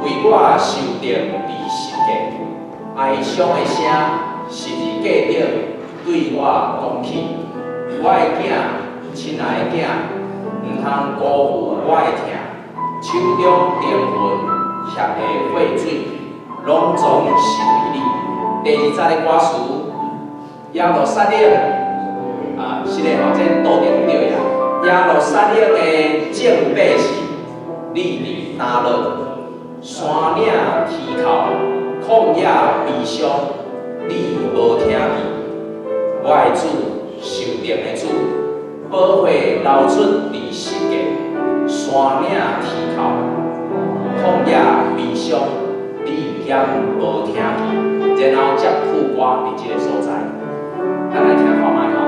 為我受釘佇十架，哀傷的聲，十字架頂對我講起。我的囝，親愛的囝，毋通辜負我的疼，手中釘痕協的血水，攏總是為你。第二節的歌詞，耶路撒冷啊，是的吼，這倒轉對啦。耶路撒冷的眾百姓，你佇哪落？山嶺天口，曠野悲傷，你無聽見。我的主，受釘的主，寶血流出佇十架，山嶺天口，曠野悲傷，你敢無聽見？然後才副歌佇這個所在，咱來聽看覓吼。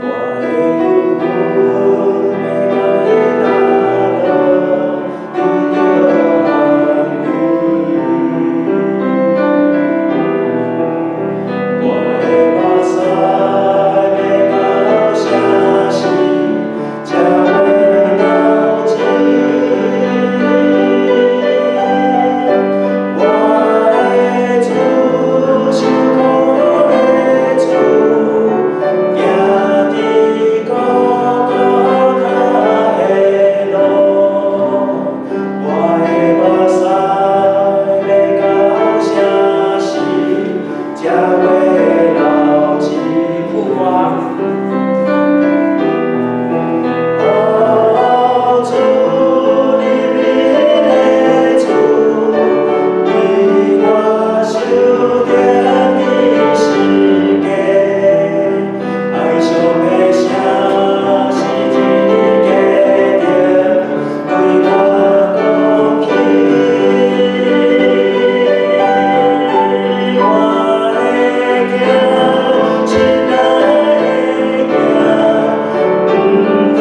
我的幽魂欲佇哪落得著安慰？我的目屎欲到啥時才會流盡？我的主，受苦的主，行佇各各他的路，我的目屎欲到啥時才會流盡？副歌。哦，主，憐憫的主，為我受釘佇十架，哀傷的聲十字架頂對我講起。我的囝，親愛的囝，毋通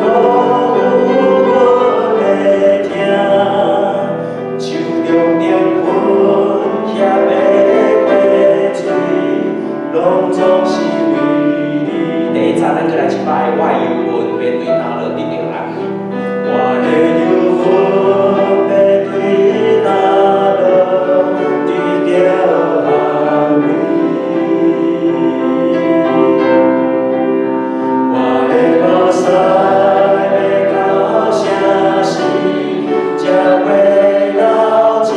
辜負阮的疼，手中釘痕協的血水，攏總是為你。第一節，咱閣來一擺，我的幽魂欲對哪落得著安慰？我的幽魂欲對哪落得著安慰？我的目屎欲到啥時才會流盡？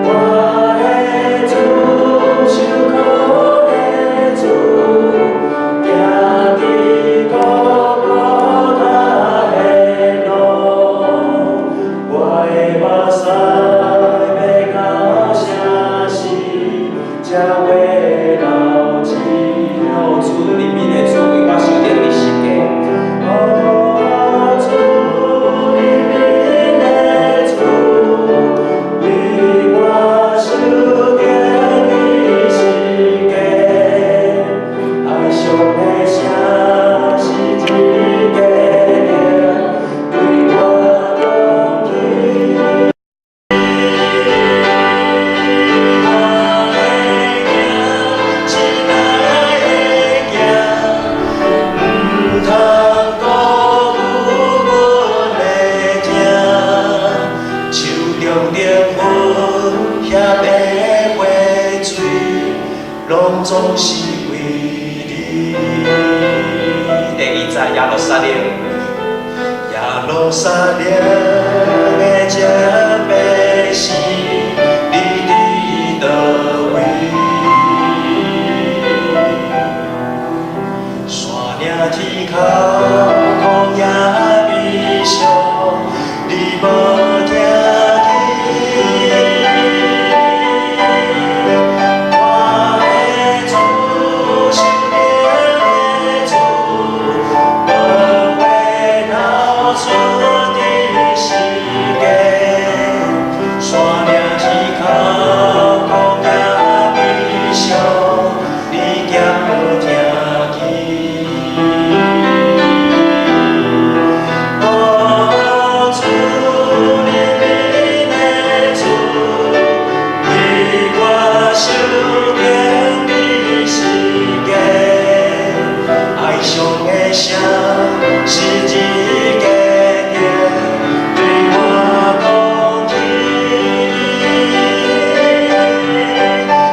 我的主，受苦的主，行佇各各他的路，我的目屎欲到啥時才會流盡？哦，主，憐憫的主，為我受釘佇十架。哦，主，憐憫的主，為我受釘佇十架，哀傷的聲十字架頂對我講起。我的囝，親愛的囝，毋通辜負阮的疼，手中釘痕協的血水，攏總是為你。第二節，耶路撒冷，耶路撒冷的眾百姓，你佇佗位？山嶺天口，曠野悲傷，你無聽見？我的主，受釘的主，寶血流出佇十架，山嶺天口，曠野悲傷，你敢無聽見？聲十字架頂對我講起，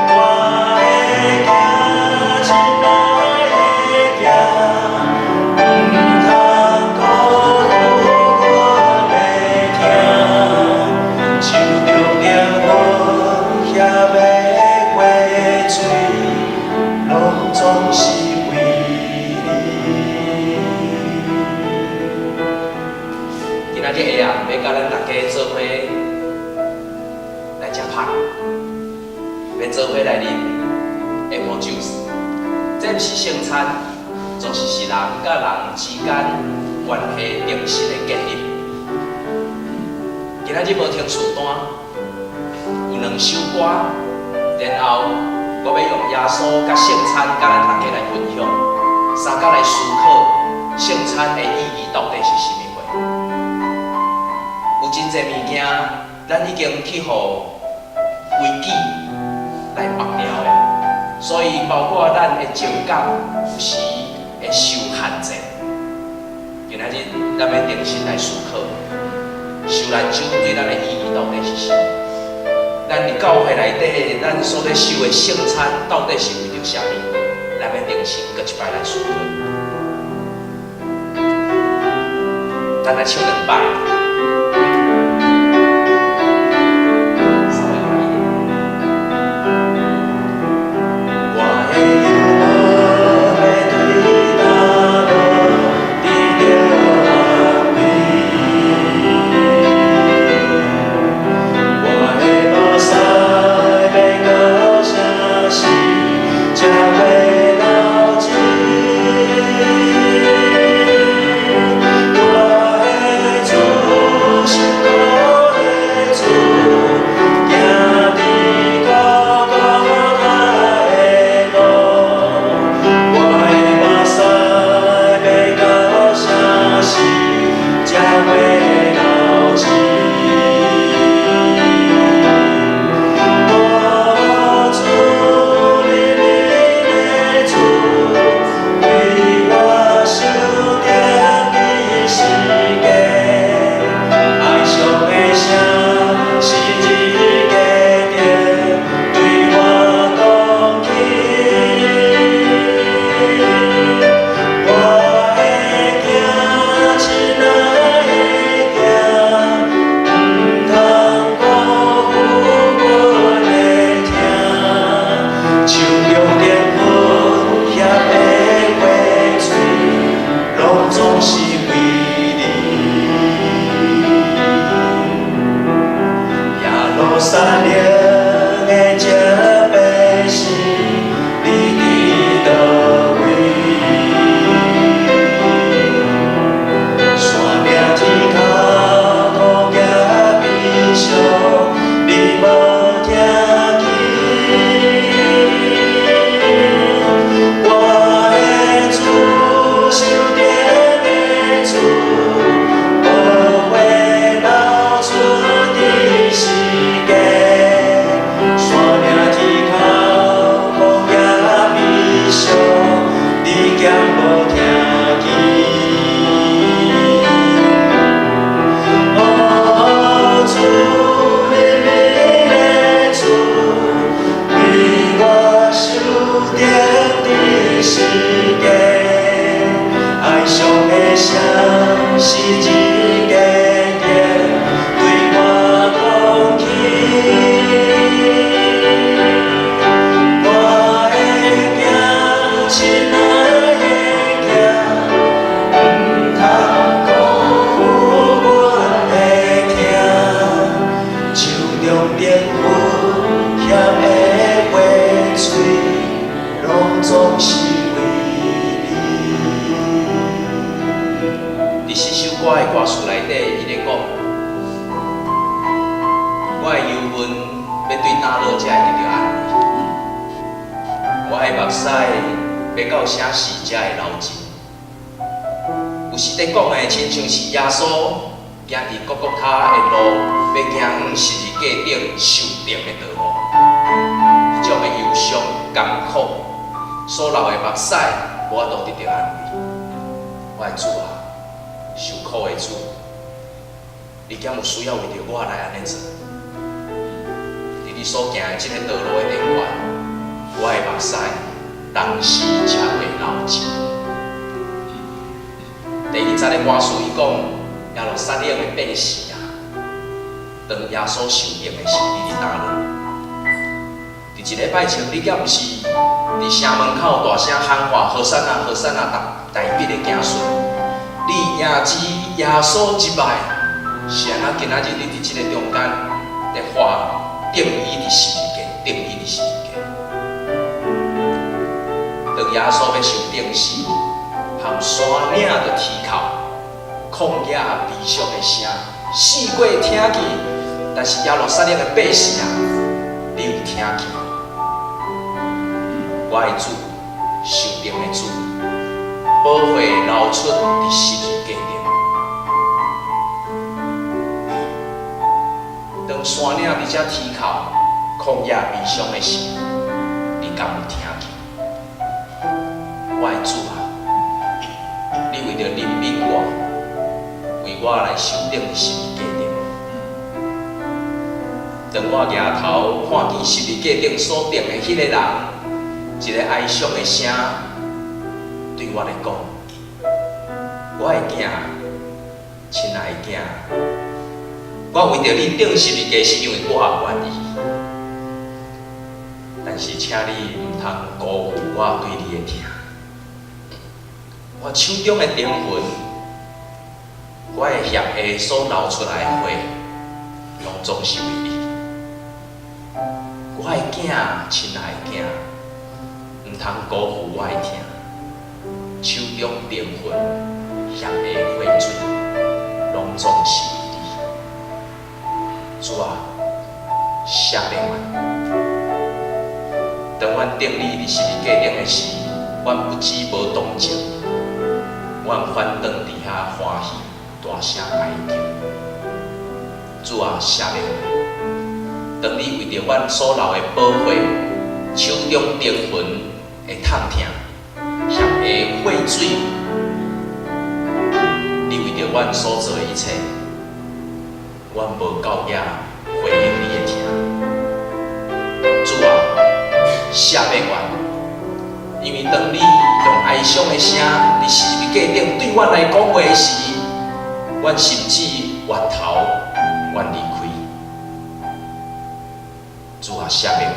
我的囝，親愛的囝，毋通辜負阮的疼，手中電粉協的花穗，攏總是為你。今仔日下暗欲佮咱大家做伙來食飯，欲做伙來啉 apple juice。這毋是聖餐，就是是人佮人之間關係重新的建立。今仔日無停詞單，有兩首歌，然後我欲用耶穌佮聖餐佮咱大家來分享，相共來思考聖餐的意義到底是啥物貨。有真濟物件，咱已經去予危機來縛牢的，所以包括咱的情感有時會受限制。今仔日咱欲重新來思考，受難週對咱的意義到底是啥物？咱佇教會內底，咱所咧守的聖餐到底是為著啥物？咱欲重新閣一擺來思考。咱來唱兩擺。稍微慢一點。我的憂悶欲對哪落得著安慰？我的目屎欲到啥時才會流盡？我的主，受苦的主，行佇各各他的路。我的目屎欲到啥時才會流盡？哦，主，憐憫的主，為我受釘佇十架，哀傷的聲十字架頂對我講起。我的囝，親愛的囝，毋通辜負阮的疼，手中電粉協的花穗，攏總是為你。耶路撒冷的這百姓，你佇佗位？山嶺天口苦攑悲傷，你無聽見？我的主，受釘的主，寶血流出佇十架，山嶺天口苦攑悲傷，你敢無聽見？哦，主，憐憫的主，為我受釘佇十架，哀傷的聲十字架頂對我講起。我的囝，親愛的囝，毋通辜負阮的疼，手中電粉協的花穗，攏總是為你。佇這首歌的歌詞內底，伊咧講：我的憂悶欲對佗落才會得著安慰？我的目屎欲到啥時才會流盡？有時咧講的，親像是耶穌行佇各各他的路，欲行往十字架頂受釘的道路，彼種的憂傷、艱苦，所流的目屎，無法度得著安慰。我的主啊，受苦的主，你敢有需要為著我來按呢做？佇你所行的這个道路的頂懸，我的目屎當時才會流盡。第二節的歌詞伊講，耶路撒冷的百姓啊，當耶穌受釘的時，你佇佗落？佇一禮拜前，你敢毋是佇城門口大聲喊話：和散那，和散那，大衛的子孫，你迎接耶穌一擺，是按怎今仔日你佇這个中間佇喊釘伊佇十字架，釘伊佇十字架。當耶穌欲受釘時，含山嶺的啼哭，曠野悲傷的聲，四界聽見，但是耶路撒冷的百姓啊，你有聽見？我的主，受釘的主，寶血流出佇十字架頂。當山嶺佇遮啼哭，曠野悲傷的時，你敢有聽見？我的主啊，你為著憐憫我，為我來受釘佇十字架頂。當我舉頭看見十字架頂所釘的彼个人，一个哀傷的聲對我來講：我的囝，親愛的囝，我為著你釘十字架是因為我願意，但是請你毋通辜負我對你的疼。我手中的釘痕，我的額下所流出來的血，攏總是為你。我的囝，親愛的囝，毋通辜負我的疼。手中釘痕，額下血水，攏總是為你。主啊，赦免阮。當阮釘你佇十字架頂的時，阮不只無同情，阮反轉佇遐歡喜，大聲哀求。主啊，赦免阮。當你為著阮所流的寶血，手中釘痕的痛疼，額下血水，你為著阮所做的一切，阮無夠額回應你的疼。主啊，赦免阮，因為當你用哀傷的聲佇十字架頂對阮來講話時，阮甚至回頭願離開。主啊，赦免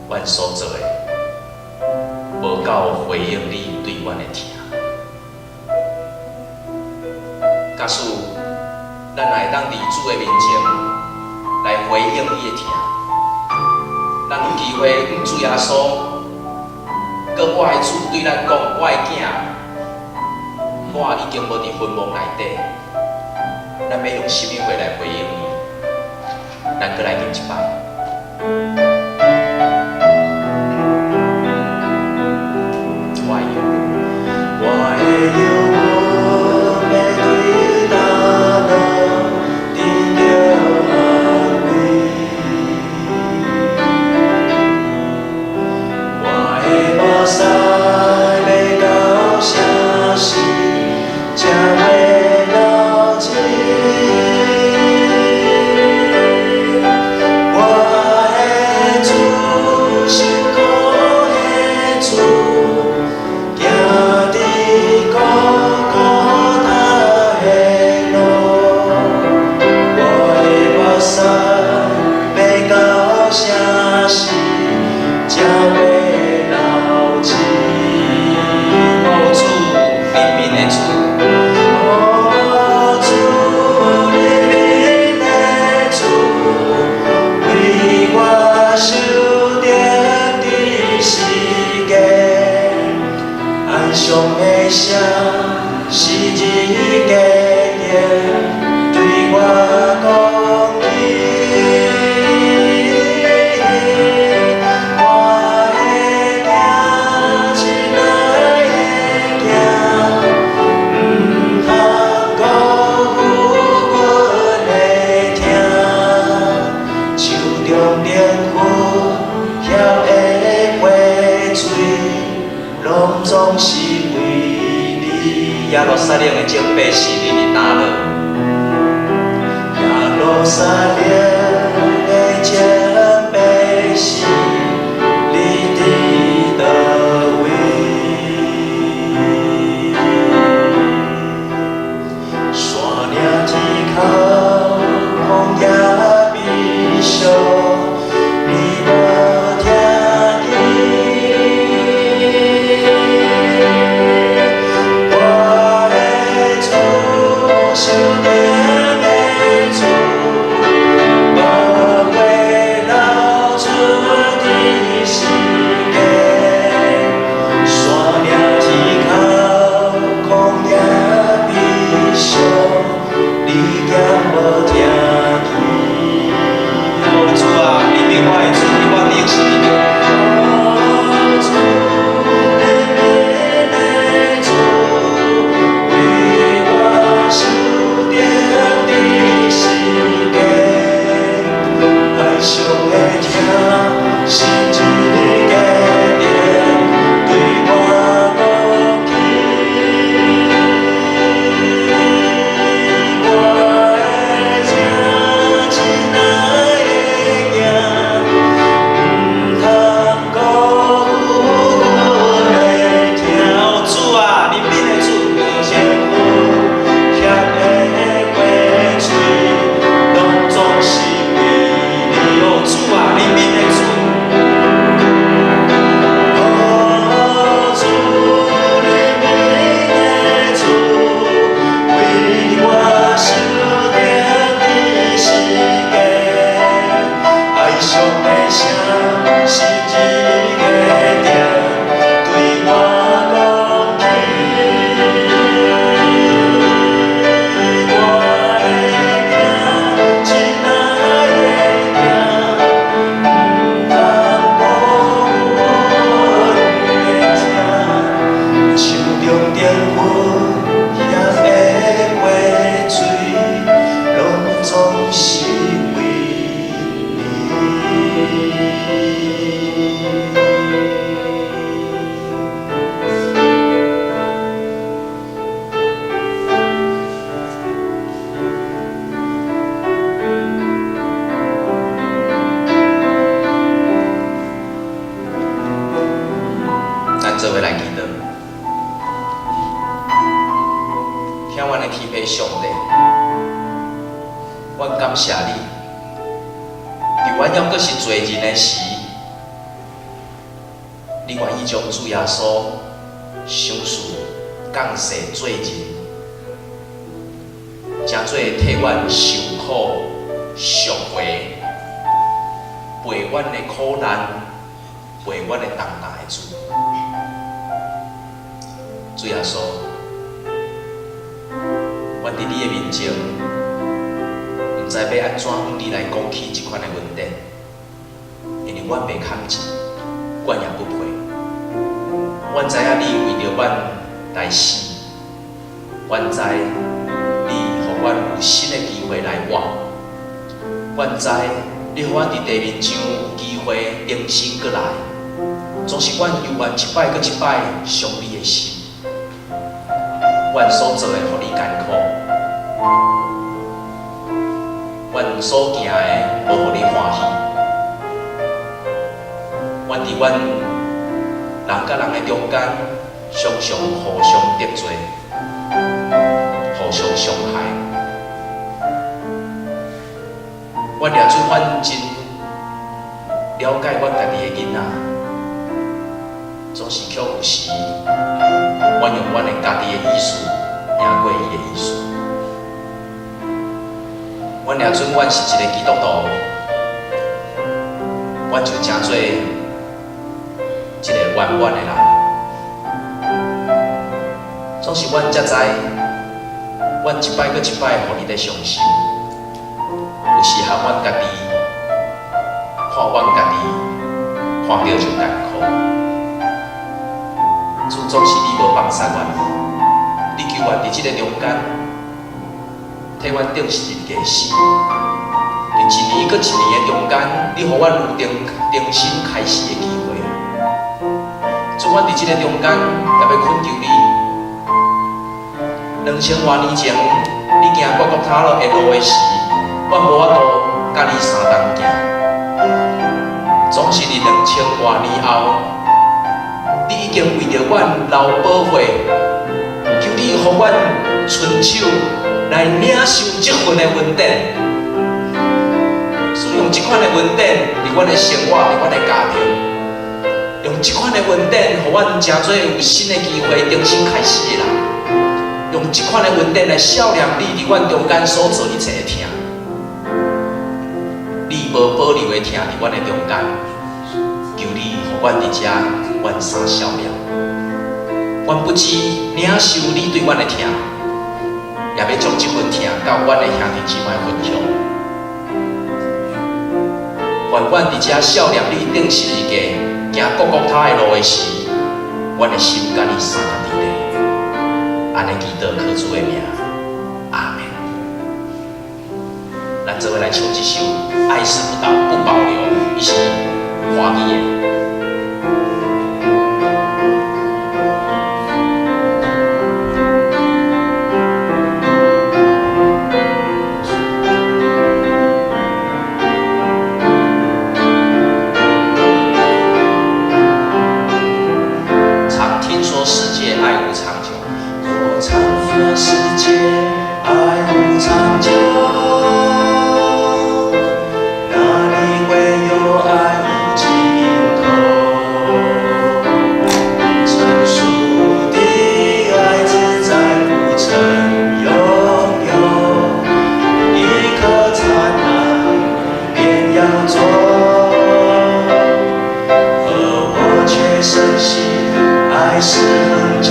阮，阮所做的無夠回應你對阮的疼。假使咱會當佇主的面前來回應伊的疼，咱有機會向主耶穌，閣我的主對咱講：我的囝，我已經無佇墳墓內底，咱欲用啥物話來回應伊？咱閣來念一擺。我的油，我的油欲對佗落，得著安慰。我的目屎欲到啥時才會流盡？我的主，受苦的主，行佇各各他的路，我的目屎欲到啥時才會流盡？哦，主，憐憫的主，哦，主，憐憫的主，為我受釘佇十架，哀傷的聲，十字架頂對我講起。我的囝，親愛的囝，毋通辜負阮的疼，手中釘痕，額下血水，攏總是為耶路撒冷的眾百姓，你佇佗落？耶路撒冷的眾百姓，你佇佗位？山嶺天空，曠野悲傷，你無聽見？我的主，受定的主，目血流出佇世間，山嶺天空，曠野悲傷，你敢無聽見？哦，主啊，憐憫我的主，我釘十字架。哦，主，憐憫的主，為我受釘佇十架，哀傷的疼十字架頂對我講起，我的這親愛的囝，毋通辜負阮的疼。哦，主啊，憐憫的主，天父遐的血水，攏總是為你。哦，主啊，憐憫的主，哦，主，憐憫的主，為我受釘佇十架，哀傷的聲十字架頂對我講起，我的囝，親愛的囝，毋通辜負阮的疼。手中燈粉遐的血水，攏總是為你。咱做伙來祈禱，聽阮的天父上帝，阮感謝你，佇阮猶閣是罪人的時，你願意將主耶穌賞賜降世做人，成做替阮受苦、贖回、背阮的苦難、背阮的重擔的主。主耶穌，阮佇你的面前，毋知欲按怎向你來講起這款的問題，因為阮袂堪錢，阮也不配。阮知影你為著阮來死，阮知你予阮有新的機會來活，阮知你予阮佇地面上有機會重新閣來，總是阮猶原一擺閣一擺傷你的心。阮所做的，予你艱苦；阮所行的，無予你歡喜。阮佇阮人佮人的中間，常常互相得罪，互相傷害。阮掠準，阮真了解阮家己的囡仔，總是卻有時，阮用阮的家己的意思贏過伊的意思。阮掠準，阮是一个基督徒，阮就成做一个圓滿的人。總是阮才知，阮一擺閣一擺予你咧傷心。有時候阮家己看阮家己，看著就艱苦。主總是你無放殺阮，你求阮佇這个中間，替阮釘十字架死。佇一年閣一年的中間，你予阮有重重新開始的機會。主，阮佇這个中間，也欲懇求你， 2000外年前，你行各各他的路的時，阮無法度佮你相同行。總是佇2000外年後，你已經為著阮流寶血，求你予阮伸手來領受這份的恩典，使用這款的恩典佇阮的生活，佇阮的家庭，用這款的恩典，予阮成做有新的機會，重新開始的人。用這款的恩典來數念你佇阮中間所做一切的疼，你無保留的疼佇阮的中間，求你予阮佇遮阮三數念。阮不只領受你對阮的疼，也欲將這份疼佮阮的兄弟姊妹分享。願阮佇遮數念你釘十字架行各各他的路的時，阮的心佮你相仝佇咧。按呢祈禱靠主的名，阿門。咱做伙來唱這首《愛是不不保留》，伊是華語的。常聽說世界愛無長久，我常說世界愛無長久，哪裡會有愛無盡頭？成熟的愛自在不曾擁有，一顆剎那便要走，而我卻深信愛是恆久。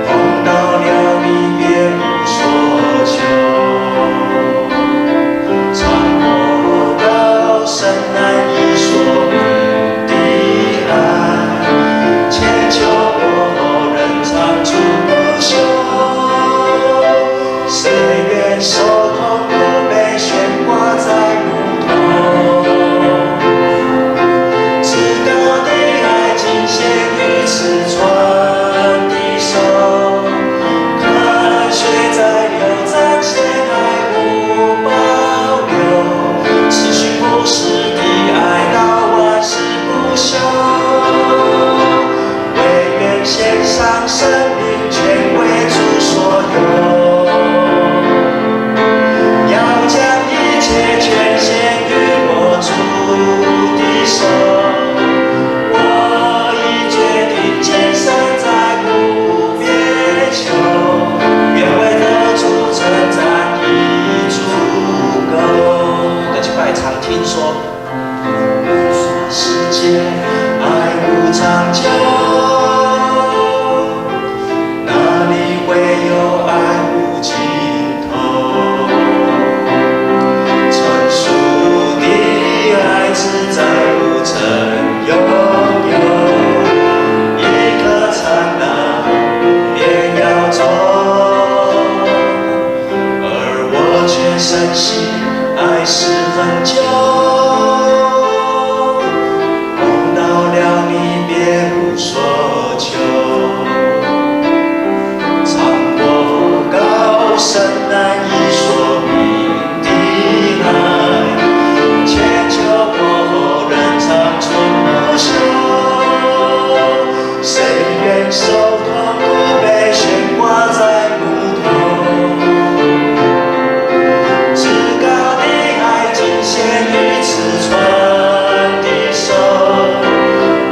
碰到了你別無所求，穿過高深難以說明的愛，千秋過後仍長存不朽。誰願受痛苦被懸掛在木頭？至高的愛盡獻於刺穿的手，看血在流，彰顯愛無保留，持續不息的愛到萬世不朽。惟願獻上生命，全歸主所有。要將一切全獻於我主的手。我已決定今生再無別求，願為得主稱讚已足夠。閣一擺常聽說，世界愛無長久，哪裡會有愛無盡頭？成熟的愛自在不曾擁有，一顆剎那便要走，而我卻深信愛是恆久。碰到了你別無所求，穿過高深難以說明的愛，千秋過後仍長存不朽。誰願受痛苦被懸掛在木頭？至高的愛盡獻於刺穿的手，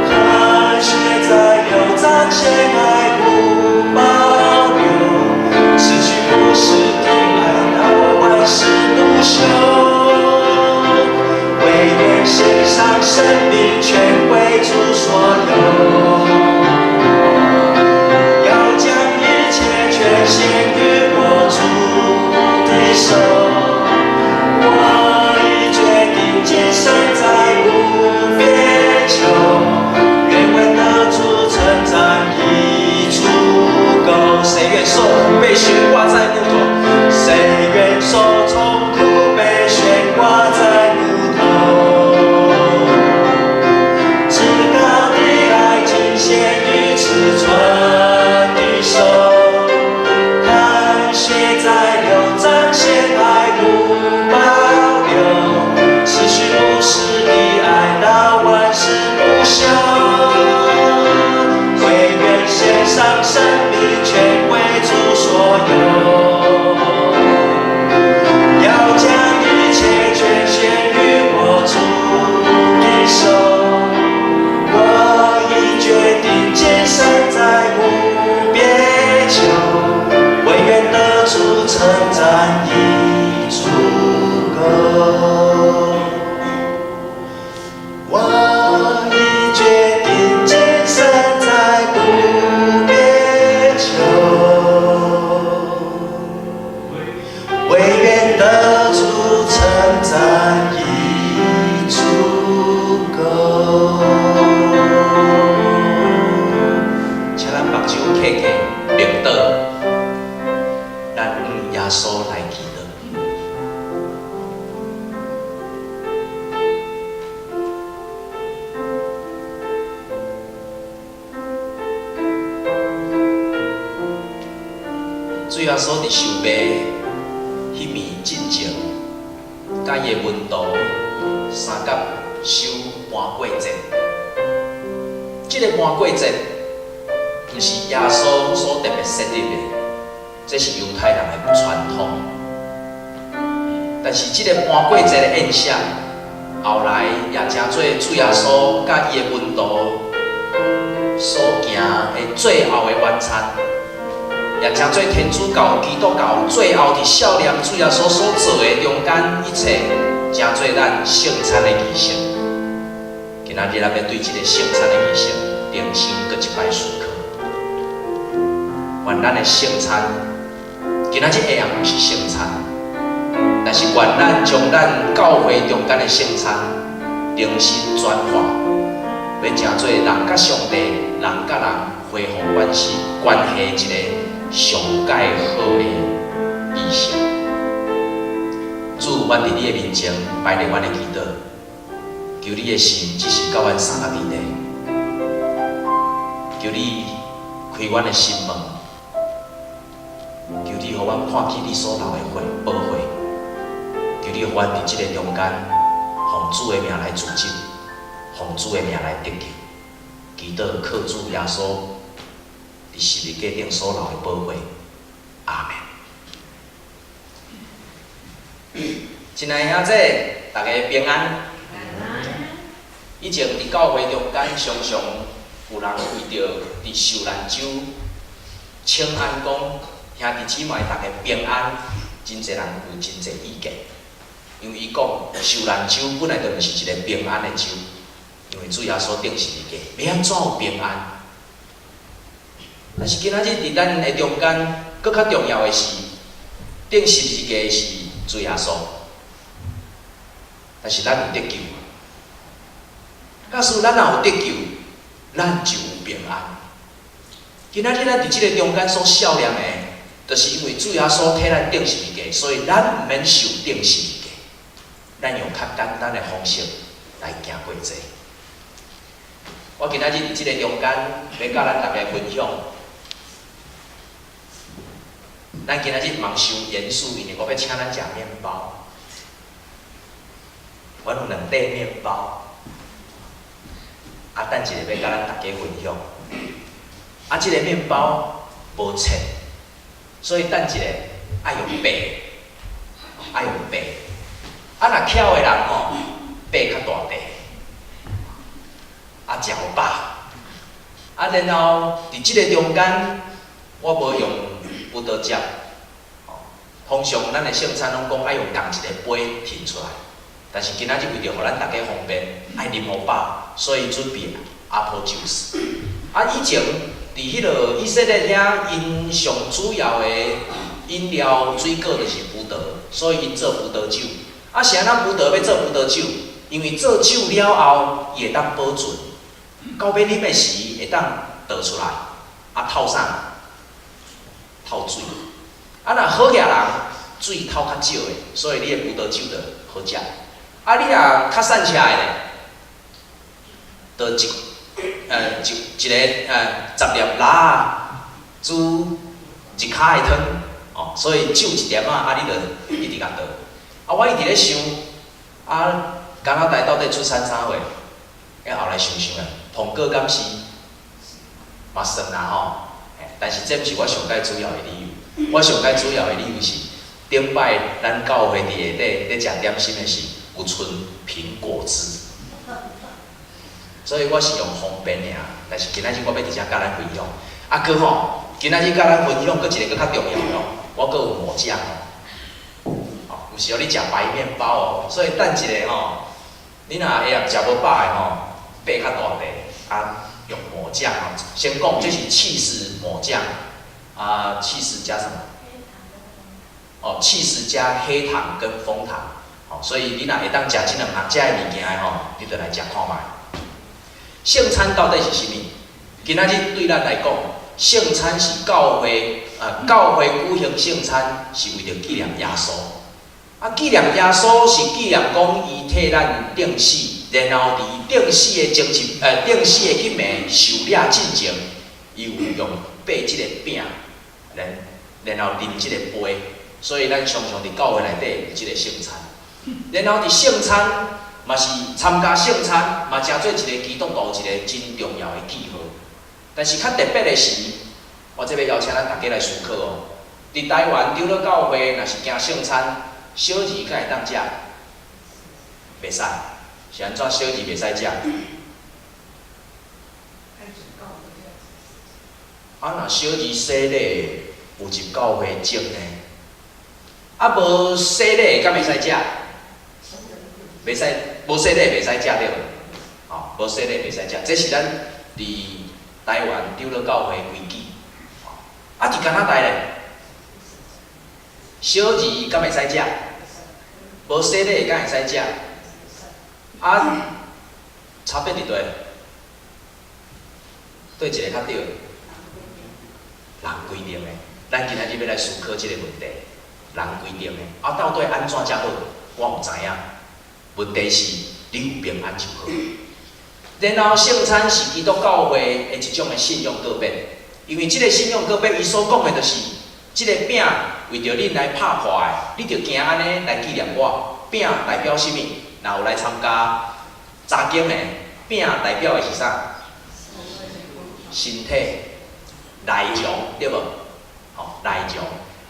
看血在流，彰顯愛無保留，持續不息的愛到萬世不朽。惟願獻上生命，全歸主所有。要將一切全獻於我主的手。我已決定今生再無別求，願為得主稱讚已足夠。誰願受苦被懸掛在木頭？誰願受痛苦被懸掛在木頭？上生命，全歸主所有。要將一切全獻於我主的手，我已決定今生再無別求，唯願得主稱讚已足夠。我已決定今生再無別求，唯願得主稱讚已足夠。請咱目睭閉起，默禱，咱向耶穌來祈禱。主耶穌佇受賣彼暝進前，佮伊的門徒相佮守盤過節。這个盤過節，毋是耶穌所特別設立的，這是猶太人的傳統。但是這个盤過節的宴席，後來也成做主耶穌佮伊的門徒所行的最後的晚餐，也成做天主教、基督教最後佇少年主耶穌所做的中間一切，成做咱聖餐的儀式。今仔日咱欲對這个聖餐的儀式重新閣一擺思考。願咱的聖餐，今仔日下暗毋是聖餐，但是願咱將咱教會中間的聖餐重新轉化，欲成做人佮上帝、人佮人恢復關係一個上蓋好的儀式。主，阮佇你的面前擺列阮的祈禱，求你的心只是佮阮相佮佇咧，求你開阮的心門，求你予阮看見你所流的血寶血，求你予阮佇這個中間，奉主的名來組織，奉主的名來得救。祈禱靠主耶穌佇十字架頂所流的寶血，阿們。親愛的兄弟，大家平安。以前佇教會中間，常常有人為著佇受難週請安講兄弟姊妹大家平安，真濟人有真濟意見，因為伊講受難週本來就毋是一个平安的週，因為主耶穌釘十字架，欲按怎有平安？但是今仔日佇咱的中間，閣較重要的是，釘十字架的是主耶穌，但是咱有得救。假使咱若有得救，咱就有平安。今仔日咱佇這个中間所數念的，就是因為主耶穌替咱釘十字架，所以咱毋免受釘十字架，咱用較簡單的方式來行過這。我今仔日佇這个中間，欲佮咱逐家分享。咱今仔日毋通傷嚴肅，因為我欲請咱食麵包。阮有兩塊麵包，啊，等一下欲佮咱逐家分享。啊，這个麵包無切，所以等一下愛用擘，愛用擘。啊，若巧的人吼，擘較大塊，啊，食予飽。啊，然後佇這个中間，我無用葡萄汁。通常咱的聖餐攏講愛用仝一個杯提出來，但是今仔日為著予咱逐家方便，愛啉予飽，所以準備 apple juice。啊，以前佇彼落以色列遐，𪜶上主要的飲料水果就是葡萄，所以𪜶做葡萄酒。啊，是按怎葡萄欲做葡萄酒？因為做酒了後，伊會當保存，到欲啉的時會當倒出來，啊透啥？透水。啊，若好額人，水透較少的，所以你的葡萄酒就好食。啊，你若較散赤的咧，就一個10粒朊仔煮一跤的湯，哦，所以酒一點仔，啊，你就一直共倒。啊，我一直咧想，啊，加拿大到底出產啥貨？啊，後來想想啊，蘋果敢是嘛算啦吼。但是這毋是我上蓋主要的理由。我上蓋主要的理由是，頂擺咱教會佇下底咧食點心的時，有賰蘋果汁，所以我是用方便爾。但是今仔日我欲佇遮佮咱分享，啊，閣吼，今仔日佮咱分享閣一個閣較重要的哦，我閣有抹醬哦，哦，毋是予你食白麵包哦，所以等一下吼，你若下暗食無飽的吼，擘較大塊，啊，用抹醬吼，先講這是起司抹醬，啊，起司加什麼？哦，起司加黑糖跟楓糖，哦，所以你若會當食這兩項這个物件的吼，你就來食看覓。聖餐到底是啥物？今仔日對咱來講，聖餐是教會啊，教會舉行聖餐是為著紀念耶穌。啊，紀念耶穌是紀念講伊替咱釘死，然後佇釘死的前一釘死的彼暝受掠進前，伊有用擘這個餅，然後啉這個杯，所以咱常常佇教會內底有這個聖餐。然後佇聖餐嘛是參加聖餐，嘛成做一個基督徒一個真重要的記號。但是較特別的是，我這欲邀請咱大家來思考哦。佇台灣長老教會，若是行聖餐，小兒敢會當食？袂使。是按怎小兒袂使食？啊，若小兒洗禮有入教會證呢？啊，無洗禮敢會使食？袂使，無洗禮袂使食對無？吼，無洗禮袂使食，這是咱佇台灣長老教會規矩。啊，佇加拿大咧，小兒敢會使食？無洗禮敢會使食？啊，差別佇佗？佗一个較對？人規定的，咱今仔日欲來思考這个問題。人規定的，啊，到底按怎才好？我毋知影。問題是，你有平安就好。然後聖餐是基督教會的一種的信仰告別，因為這个信仰告別，伊所講的就是，這个餅為著恁來拍破的，你著行按呢來紀念我。餅代表啥物？若有來參加查經的，餅代表的是啥？身體內容對無？吼，內容。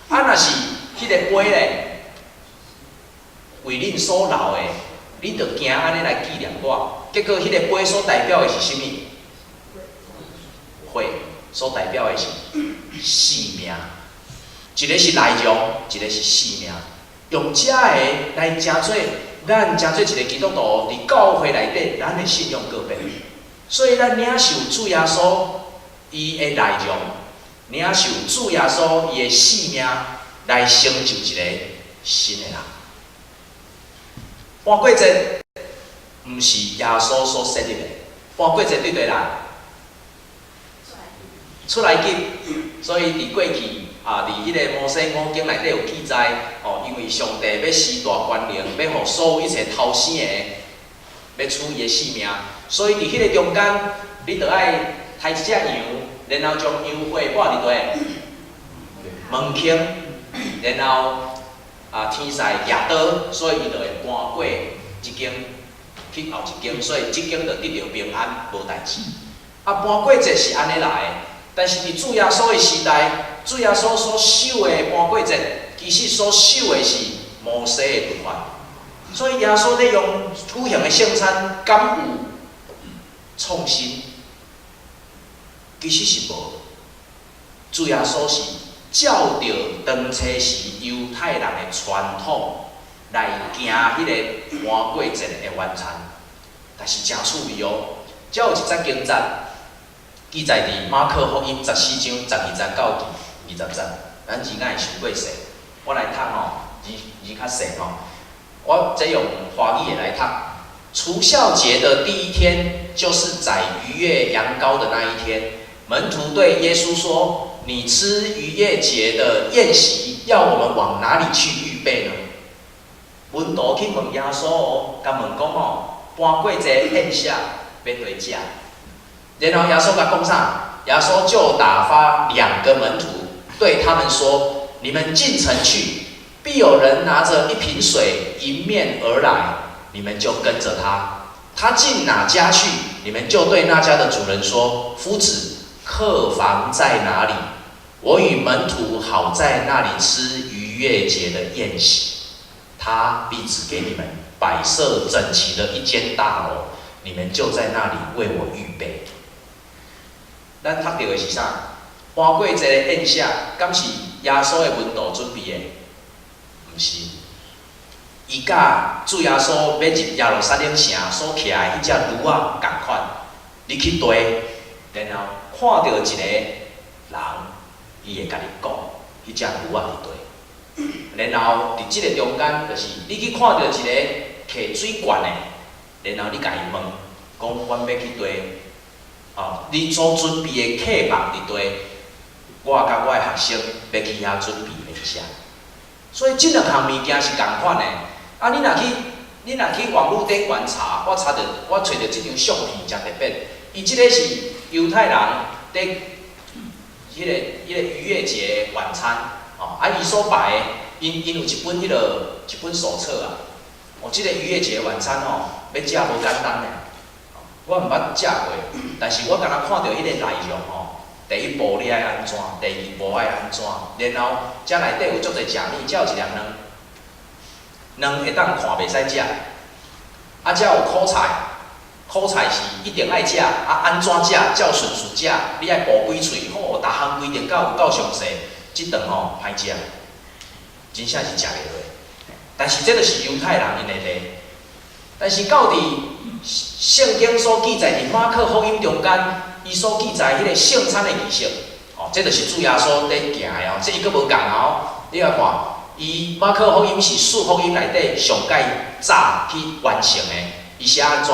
啊，若是彼個杯咧，為恁所流的，你著行按呢來紀念我。結果彼個杯所代表的是啥物？血所代表的是性命。一个是內容，一個是性命。用這个來成做咱成做一個基督徒佇教會內底，咱的信仰告別。所以咱領受主耶穌伊的內容，領受主耶穌伊的性命，來成就一個新的人。盤過節毋是耶穌所設立的，盤過節對佗來？出埃及，所以佇過去啊，佇彼个摩西五經內底有記載，哦，因為上帝欲施大權能，欲予所有一切頭生的，欲取伊的性命，所以佇彼个中間，你著愛刣一隻羊，然後將羊血抹佇佗門框，然後啊天使舉刀，所以伊就會搬過一間去後一間，所以這間就得著平安，無代誌。啊，盤過節是按呢來的。但是佇主耶穌的時代，主耶穌所守的盤過節，其實所守的是摩西的律法。所以耶穌咧用舉行的聖餐，敢有創新？其實是無。主耶穌是照著當初時猶太人的傳統來行彼个盤過節的晚餐。但是誠趣味哦，遮有一節經節。記載佇馬可福音14章12節到20節，咱字敢會傷過細，我來讀吼，字字較細吼。我這用華語的來讀。除酵節的第一天，就是宰逾越羊羔的那一天。門徒對耶穌說：“你吃逾越節的宴席，要我們往哪裡去預備呢？”門徒去問耶穌哦，共問講吼，盤過節宴席欲佗食？然後耶穌共講啥？耶穌就打發兩個門徒，對他們說：“你們進城去，必有人拿着一瓶水迎面而來，你們就跟着他。他進哪家去，你們就對那家的主人說：夫子，客房在哪裡？我與門徒好在那裡吃逾越節的宴席。他必指給你們擺設整齊的一間大樓，你們就在那裡為我預備。咱讀著的是啥？盤過節的宴席，敢是耶穌的門徒準備的？毋是。伊佮主耶穌欲入耶路撒冷城所騎的彼隻驢仔仝款，你去綴，然後看著一个人，伊會共你講，彼隻驢仔佇佗。然後佇這个中間，就是你去看著一个提水罐的，然後你共伊問，講阮欲去佗，哦，你所準備的客房佇佗，我佮我的學生欲去遐準備宴席。所以這兩項物件是仝款的。啊，你若去網路頂懸查，我查著，我揣著這張相片誠特別。伊這个是猶太人佇彼個逾越節晚餐，哦，啊，伊所擺的，𪜶有一本手冊啊。哦，這个逾越節晚餐吼，欲食無簡單呢。我毋捌食過，但是我敢若看著彼個內容吼，第一步你愛按怎，第二步愛按怎，然後這內底有足濟食物，這有一粒卵，卵會當看袂使食，啊，這有苦菜，苦菜是一定愛食，啊，按怎食，照順序食，你愛哺幾喙，吼，逐項規定到有夠詳細，這頓吼歹食，真正是食袂落。但是這就是猶太人𪜶的禮。但是到佇聖經所記載佇馬可福音中間，伊所記載彼個聖餐的儀式，哦，這就是主耶穌佇行的哦，這伊閣無仝哦。你來看，伊馬可福音是四福音內底上蓋早去完成的，伊寫按怎？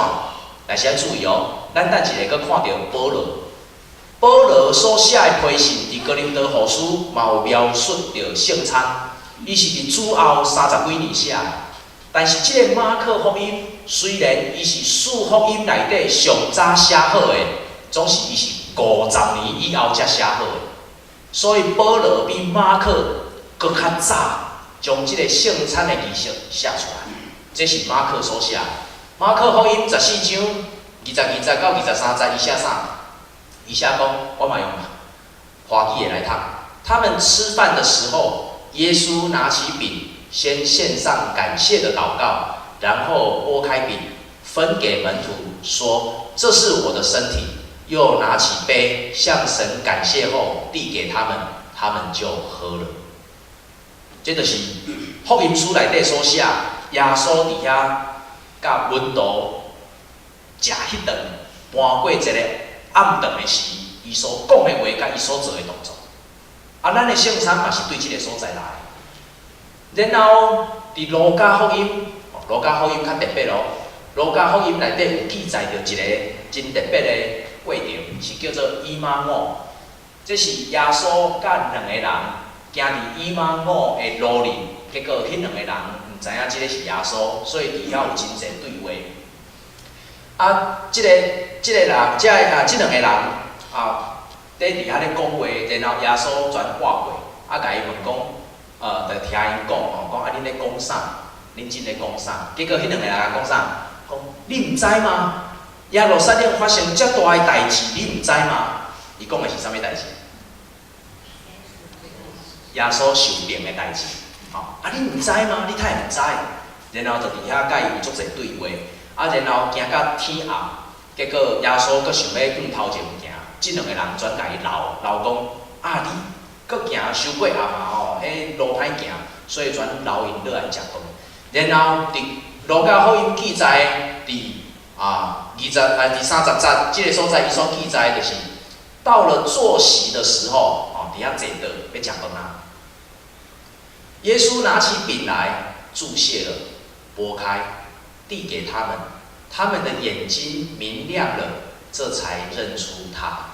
但是愛注意哦，咱等一下閣看著保羅，保羅所寫的批信佇哥林多後書嘛有描述著聖餐，伊是佇主後三十幾年寫的。但是這个馬可福音雖然伊是四福音內底上早寫好的，總是伊是50年以後才寫好的，所以保羅比馬可閣較早將這个聖餐的儀式寫出來。這是馬可所寫。馬可福音14章22節到23節，伊寫啥？伊寫講，我嘛用華語的來讀。他們吃飯的時候，耶穌拿起餅，先獻上感謝的禱告，然後擘開餅，分給門徒，說：“這是我的身體。”又拿起杯，向神感謝後，遞給他們，他們就喝了。這就是福音書內底所寫，耶穌佇遐佮門徒食彼頓盤過節的暗頓的時，伊所講的話佮伊所做的動作。啊，咱的聖餐嘛是對這个所在來的。然後，佇路加福音，路加福音較特別哦。路加福音內底有記載著一个真特別的過程，是叫做以馬忤。這是耶穌佮兩個人行佇以馬忤的路裡，結果彼兩個人毋知影這个是耶穌，所以佇遐有真濟對話。啊，這个人，這个啊，這兩個人啊，佇遐咧講話，然後耶穌轉倚過，啊，共伊問講，就聽𪜶講吼，講啊，恁咧講啥？恁真咧講啥？結果彼兩個人講啥？講你毋知嗎？耶路撒冷發生遮大的代誌，你毋知嗎？伊講的是啥物代誌？耶穌受釘的代誌。吼，啊，你毋知嗎？你太毋知？然後就佇遐佮伊有足濟對話，啊，然後行到天暗，結果耶穌閣想欲向頭前行，這兩個人轉共伊留留講，啊，你閣行傷過暗啊吼，彼路歹行，所以轉留𪜶落來食飯。然後佇路加福音記載佇啊二十啊佇30節這个所在，伊所記載就是到了坐席的時候，哦，佇遐坐桌欲食飯啊。耶穌拿起餅來，祝謝了，擘開，遞給他們，他們的眼睛明亮了，這才認出他。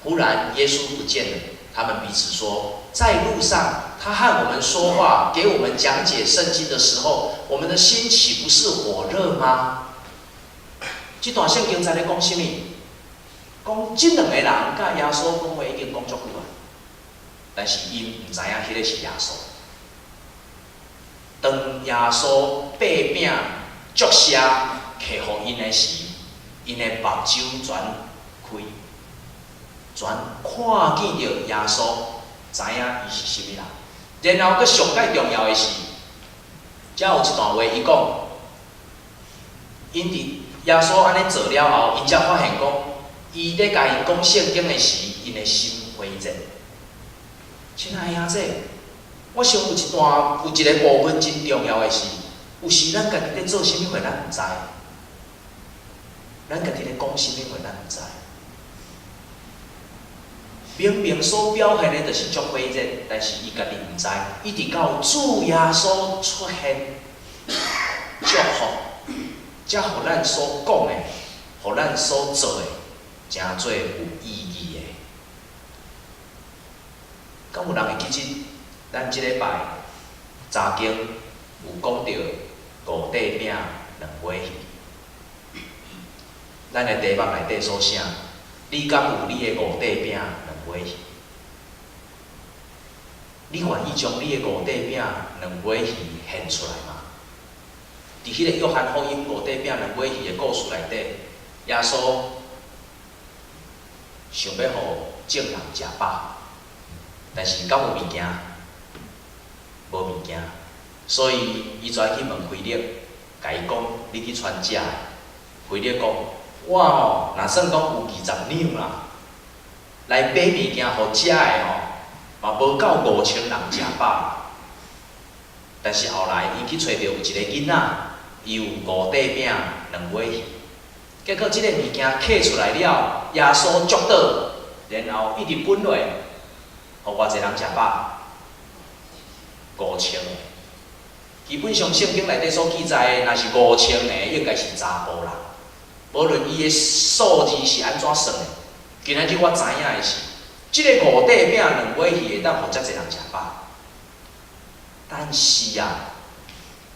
忽然耶穌不見了，他們彼此說，在路上他和我們說話，給我們講解聖經的時候，我們的心豈不是火熱嗎？這段聖經在咧講啥物？講這兩個人佮耶穌講話已經講足久啊，但是𪜶毋知影彼个是耶穌。當耶穌擘餅祝謝提予𪜶的時，𪜶的目睭轉開，轉看見著耶穌。知影伊是啥物人。然後，閣上蓋重要的是，遮有一段話，伊講，𪜶佇耶穌按呢做了後，𪜶才發現講，伊咧共𪜶講聖經的時，𪜶的心火熱。親愛的兄弟，我想有一段有一個部分真重要的是，有時咱家己咧做啥物貨，咱毋知；咱家己咧講啥物話，咱毋知。明明所表現的就是足火熱，但是伊家己毋知，一直到主耶穌出現祝福，才予咱所講的，予咱所做的，成做有意義的。敢有人會記得咱這禮拜查經有講著五塊餅兩尾魚？咱的題目內底所寫，你敢有你的五塊餅兩尾魚？你願意將你的五塊餅兩尾魚獻出來嗎？佇彼個約翰福音五塊餅兩尾魚的故事內底，耶穌想欲予眾人食飽，但是敢有物件？無物件，所以伊就愛去問腓力，共伊講：你去傳食。腓力講：我吼，若算講有20兩啦，來買物件予食的吼，嘛無夠5000人食飽。但是後來，伊去揣著有一個囡仔，伊有五塊餅兩尾魚，結果這个物件刻出來了，耶穌祝禱，然後一直分落，予偌濟人食飽？5000個。基本上聖經內底所記載的，若是五千個，應該是查埔人。無論伊的數字是按怎算的，今仔日我知影的是，這个五塊餅兩尾魚會當予遮濟人食飽。但是啊，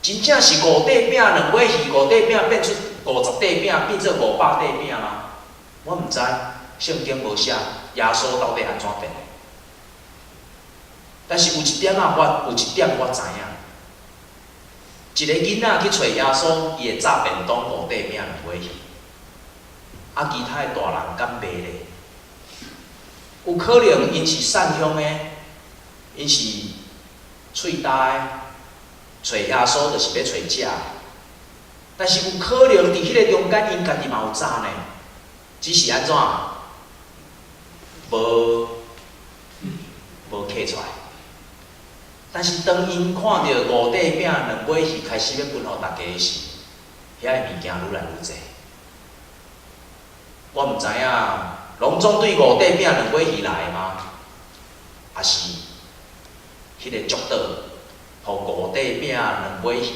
真正是五塊餅兩尾魚，五塊餅變出50塊餅，變做500塊餅嗎？我毋知，聖經無寫耶穌到底按怎變的。但是有一點啊，我有一點我知影，一个囡仔去揣耶穌，伊會炸便當五塊餅兩尾魚，啊，其他的大人敢袂咧？有可能𪜶是散鄉的，𪜶是喙焦的，揣耶穌就是欲揣食。但是有可能佇彼个中間，𪜶家己嘛有炸呢，只是按怎，無無刻出來。但是當𪜶看著五塊餅兩尾魚開始欲分予大家時，遐个物件愈來愈濟。我毋知影，攏總對五塊餅兩尾魚來的嗎？抑是彼个祝禱，予五塊餅兩尾魚，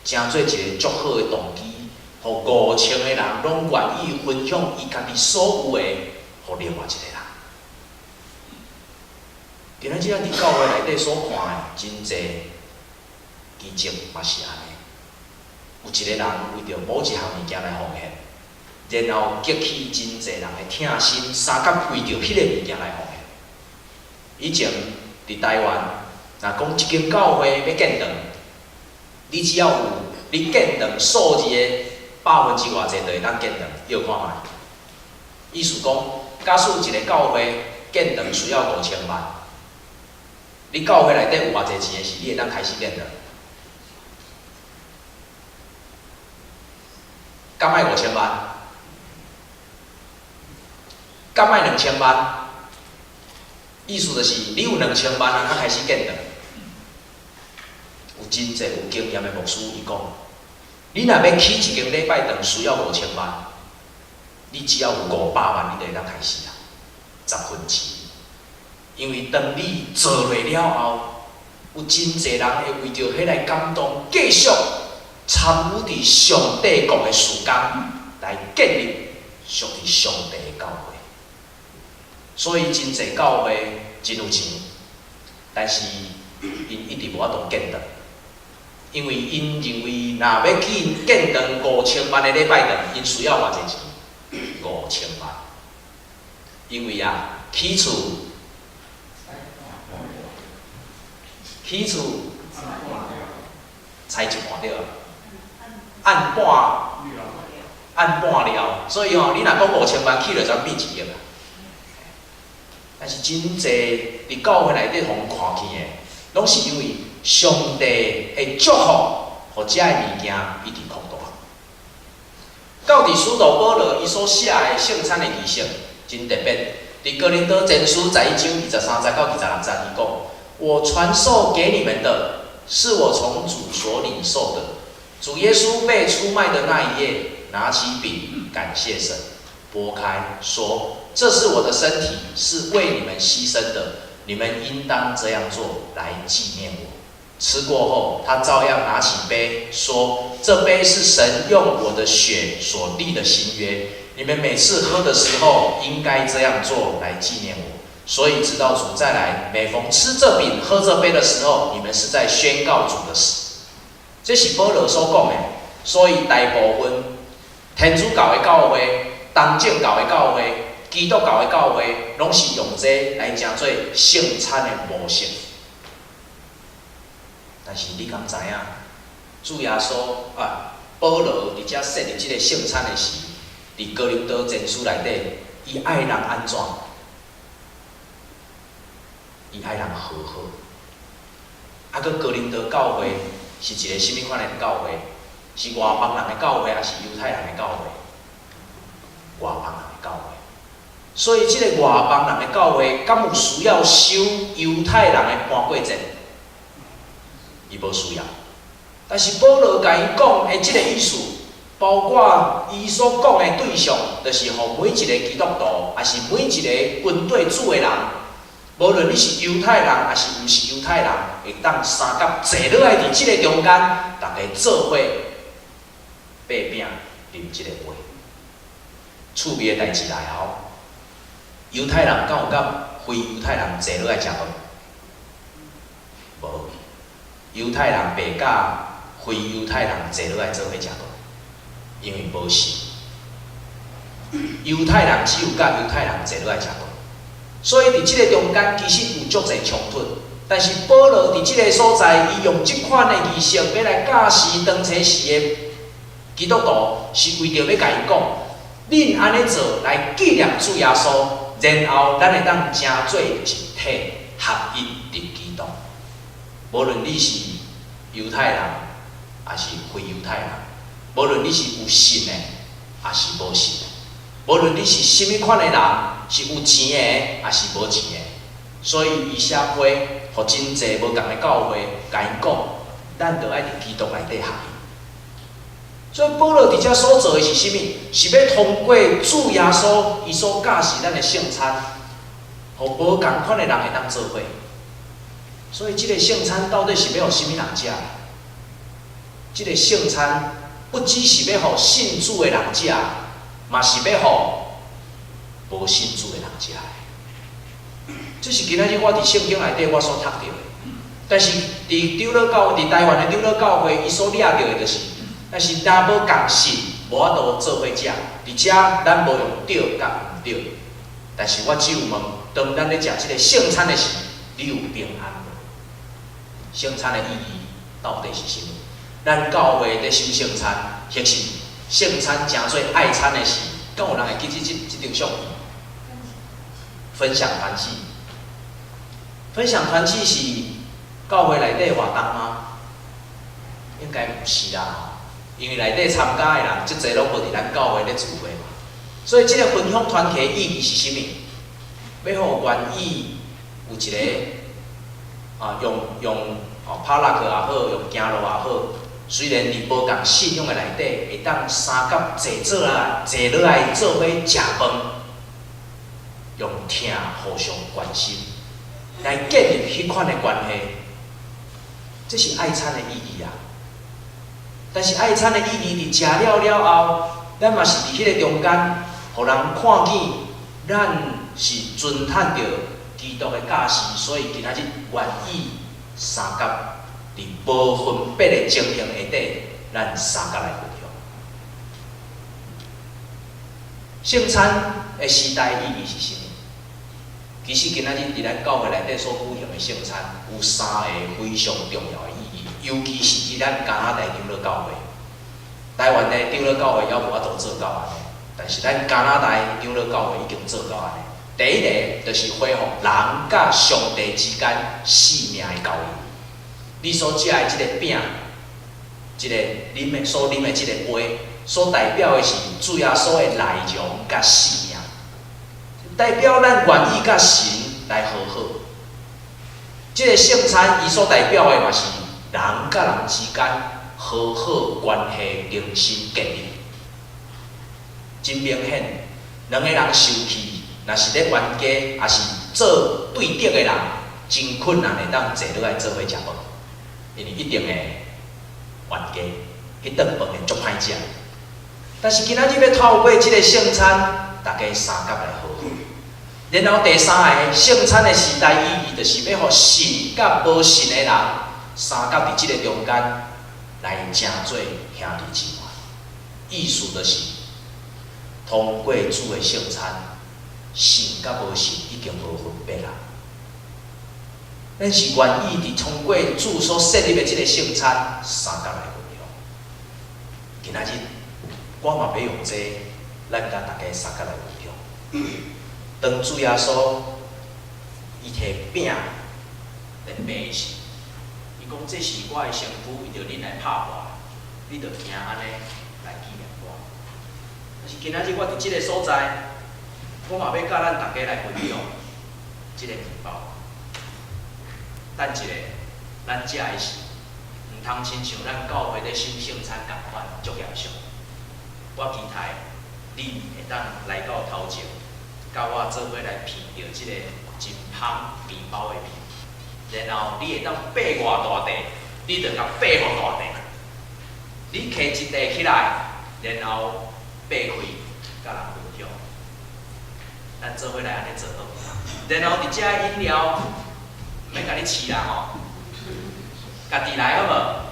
成做一个足好的動機，予5000個人攏願意分享伊家己所有的，予另外一個人。今仔日咱佇教會內底所看的真濟奇蹟嘛是按呢。有一個人為著某一項物件來奉獻，然後激起真濟人的疼心，相佮為著彼個物件來奉獻。以前佇台灣，若講一間教會欲建堂，你只要有你建堂數字的百分之偌濟，就會當建堂，臆看覓。意思講，假使一個教會建堂需要5000萬，你教會內底有偌濟錢的時，你會當開始建堂。敢愛五千萬？敢愛2000萬？意思就是你有兩千萬啊，才開始建堂。有真濟有經驗的牧師，伊講，你若欲起一間禮拜堂需要五千萬，你只要有500萬，你就會當開始啊，十分之一。因為當你做落了後，有真濟人會為著彼來感動，繼續參與佇上帝國的事工，來建立屬佇上帝的教會。所以真濟教會真有錢，但是𪜶一直無法度建堂，因為𪜶認為若欲去建堂五千萬的禮拜堂，𪜶需要偌濟錢？五千萬。因為啊，起厝，起厝，拆一半對啊，按半，按半了，所以吼，你若講五千萬起落就變一億啊。但是真濟佇教會內底予人看見的，攏是因為上帝的祝福，予遮的物件一直擴大。到佇使徒保羅伊所寫的聖餐的儀式真特別，佇哥林多前書11章23節到26節，伊講：我傳授給你們的，是我從主所領受的。主耶穌被出賣的那一夜，拿起餅，感謝神，擘開，說：這是我的身體，是為你們犧牲的，你們應當這樣做來紀念我。吃過後，他照樣拿起杯，說：這杯是神用我的血所立的新約，你們每次喝的時候，應該這樣做來紀念我。所以，直到主再來，每逢吃這餅、喝這杯的時候，你們是在宣告主的死。這是保羅所講的，所以大部分天主教的教會、東正教的教會、基督教的教會，攏是用這來成做聖餐的模式。但是你敢知影，主耶穌啊，保羅佇遮設立這个聖餐的時，佇哥林多前書內底，伊愛人按怎？伊愛人和好。啊，閣哥林多教會是一个啥物款的教會？是外邦人的教會，抑是猶太人的教會？外邦人的教會。所以，這个外邦人的教會，敢有需要守猶太人的盤粿節？伊無需要。但是保羅共伊講的這个意思，包括伊所講的對象，就是予每一个基督徒，抑是每一个跟綴主的人，無論你是猶太人，抑是毋是猶太人，會當相佮坐落來佇這个中間，逐家做伙擘餅啉這个杯。趣味的代誌來哦，猶太人敢有佮非猶太人坐落來食飯？無。猶太人袂佮非猶太人坐落來做伙食飯，因為無信。猶太人只有佮猶太人坐落來食飯，所以佇這个中間其實有足濟衝突。但是保羅佇這个所在，伊用這款的儀式欲來教示當初時的基督徒，是為著欲共𪜶講，恁按呢做來紀念主耶穌，然後咱會當成做一體合一佇基督。無論你是猶太人，抑是非猶太人，無論你是有信的，抑是無信的，無論你是啥物款的人，是有錢的，抑是無錢的，所以伊寫批，予真濟無仝的教會，共𪜶講，咱著愛佇基督內底合一。所以保羅佇遮所做的是啥物？是欲通過主耶穌伊所教示咱的聖餐，予無仝款的人會當做伙。所以，這个聖餐到底是欲予啥物人食？這个聖餐不只是欲予信主的人食，嘛是欲予無信主的人食的。這是今仔日我佇聖經內底我所讀著的。但是佇長老教，佇台灣的長老教會，伊所掠著的就是，但是若無仝信，無法度做伙食。佇遮咱無用對佮毋對。但是我只有問，當咱咧食這个聖餐的時，你有平安無？聖餐的意義到底是啥物？咱教會咧守聖餐，或是聖餐成做愛餐的時，敢有人會記這這這張相片？分享團契，分享團契是教會內底活動嗎？應該毋是啦，因為內底參加的人，足濟攏無佇咱教會咧聚會嘛。所以，這个分享團契的意義是啥物？欲予願意有一个啊，用用哦 potluck 也好，用行路也好，雖然佇無仝信仰的內底，會當相佮坐做來坐落來做伙食飯，用疼互相關心，來建立彼款的關係，這是愛餐的意義啊！但是愛餐的意義，佇食了了後，咱嘛是佇彼个中間，予人看見咱是遵趁著基督的教示，所以今仔日願意相佮佇無分別的情形下底，咱相佮來分享。聖餐的時代意義是啥物？其實今仔日佇咱教會內底所舉行的聖餐，有三个非常重要的意義，尤其是佇咱加拿大長老教會。台灣的長老教會猶無法度做到按呢，但是咱加拿大長老教會已經做到按呢。第一个就是恢復人佮上帝之間性命的交易。你所食的這个餅，這个啉的所啉的這個杯，所代表的是主耶穌的內容佮性命，代表咱願意佮神來和好。這个聖餐伊所代表的嘛是人佮人之間和好關係重新建立。真明顯，兩个人受氣，若是咧冤家，抑是做對敵的人，真困難會當坐落來做伙食飯，因為一定會冤家，彼頓飯會足歹食。但是今仔日欲透過這个聖餐，大家相佮來和好。然後第三个聖餐的時代意義，就是欲予信佮無信的人相佮佇這个中間來成做兄弟姊妹。意思就是，通過主的聖餐，信佮無信已經無分別啦。咱是願意佇通過主所設立的這个聖餐，相佮來分享。今仔日我嘛欲用這个，咱佮大家相佮來分享。當主耶穌伊提餅來擘時，伊講這是我的身軀，為著恁來拍破，你著行按呢來紀念我。但是今仔日我佇這个所在，我嘛欲佮咱大家來分享這个麵包。等一下，咱食的時，毋通親像咱教會咧守聖餐仝款，足嚴肅。我期待你會當來到頭前，佮我做伙來品著這个真芳麵包的味，然後你會當擘偌大塊，你就共擘予大塊。你提一塊起來，然後擘開，佮人分享。咱做伙來按呢做好。然後佇遮飲料，毋免共你試啦吼，家己來好無？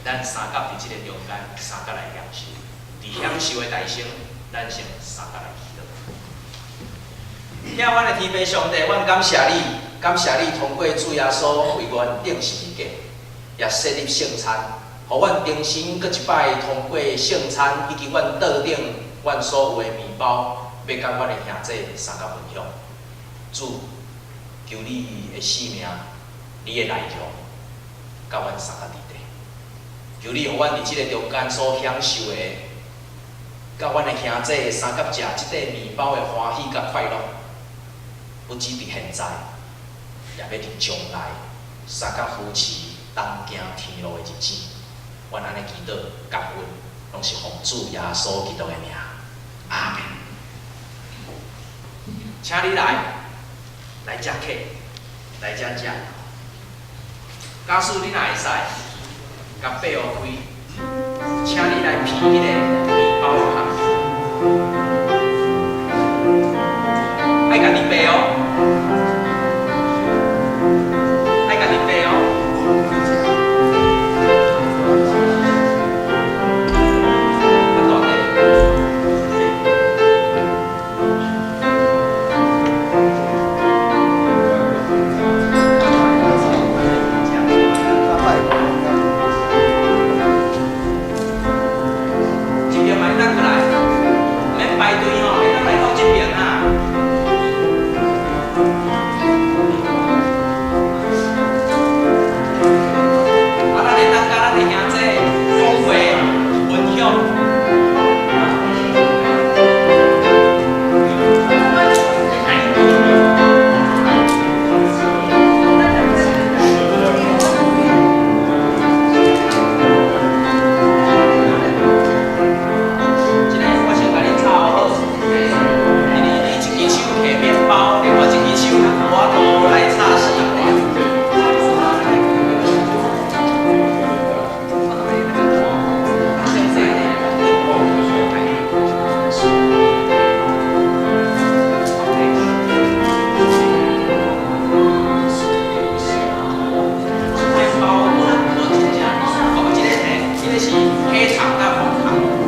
咱相佮佇這个中間，相佮來享受。佇享受的台先，咱先相佮來祈禱。疼阮的天父上帝，阮感謝你，感謝你通過主耶穌為阮釘十字架，也設立聖餐，予阮重新閣一擺通過聖餐，以及阮桌頂阮所有的麵包，欲佮阮的兄弟相佮分享。主，求你的聖名，你的內容，佮阮相佮佇底。求你予阮佇這个中間所享受的，佮阮的兄弟相佮食這塊麵包的歡喜佮快樂，不止佇現在，也欲佇將來，相佮扶持同行天路的日子。阮按呢祈禱感恩，攏是奉主耶穌基督的名，阿們。請你來，來遮客，來遮食。假使你若會使，共擘予開，請你來品彼个麵包的芳。愛家己擘哦，愛家己擘哦。較大塊。這邊嘛會當過來，毋免排隊吼，會當來到這邊啊。啊，咱會當佮咱的兄弟講話分享。這个我先共恁插好，因為你一支手提麵包，另外一支手有法度來插絲瓜。麵包無無真正，哦，這个嘿，這个是黑糖佮紅糖，這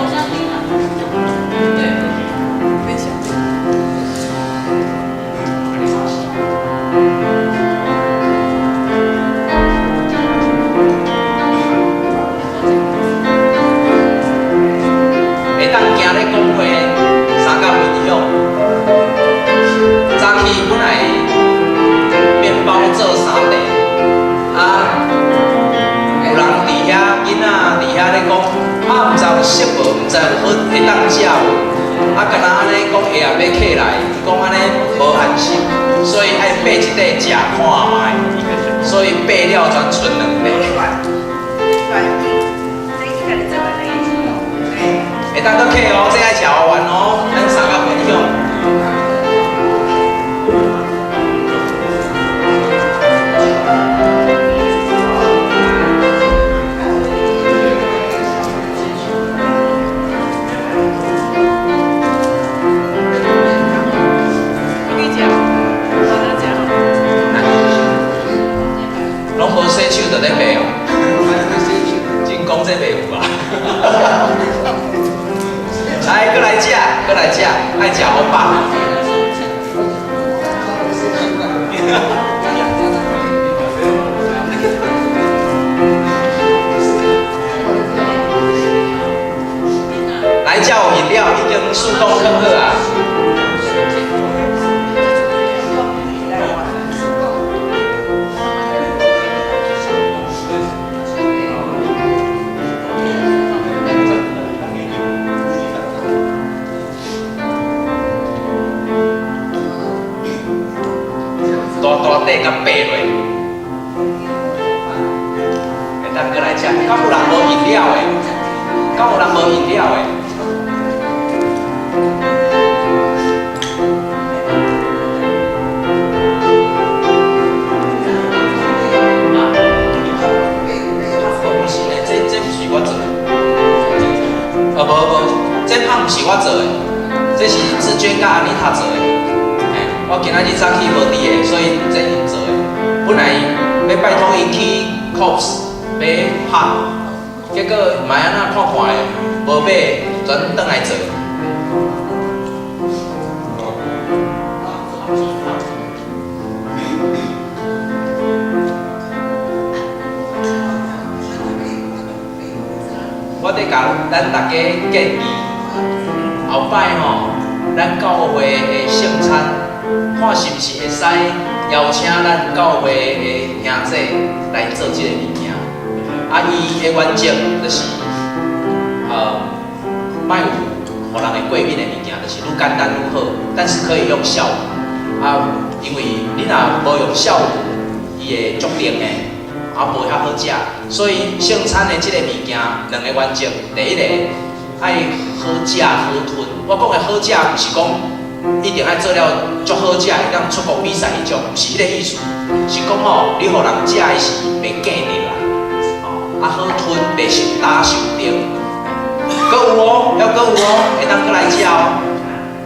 个嘛會當開哦。會當行咧講話，相佮分享。早起本來麵包做三塊，啊，有人佇遐囡仔佇遐咧講，啊，毋知有熟無，毋知有好會當食無，啊，敢若按呢講會啊欲客來，伊講按呢無安心，所以愛買一塊食看覓，所以買了全賰兩塊。會當閣客哦，這愛食完哦，咱相佮分享。攏無洗手就咧賣哦，真講這袂有啊。來，閣來食，閣來食，愛食予飽。來，這有飲料已經速凍囥好啊。大大塊共爬落，會當閣來食。敢有人無飲料的？敢有人無飲料的？啊？毋是呢，這毋是我做的。哦，無無，這麭毋是我做的，這是志娟佮安妮塔做的。我今仔日早起無佇的，所以這𪜶做的。本來欲拜託𪜶去 Coles 買麭，結果嘛按怎看看的，無買，轉轉來做。我佇共咱大家建議，後擺吼，咱教會的聖餐，看是毋是會使邀請咱教會的兄弟來做這個物件。啊，伊的原則就是，莫有予人會過敏的物件，就是愈簡單愈好，但是可以用酵母。啊，因為你若無用酵母，伊會足黏的，啊，無遐好食。所以聖餐的這個物件，兩個原則，第一個愛好食好吞。我講的好食，毋是講一定愛做了足好食，會當出國比賽彼種，毋是彼個意思。是講吼，你予人食的時袂驚著啦，哦，啊好吞，袂傷焦傷甜。閣有哦，猶閣有哦，會當閣來食哦。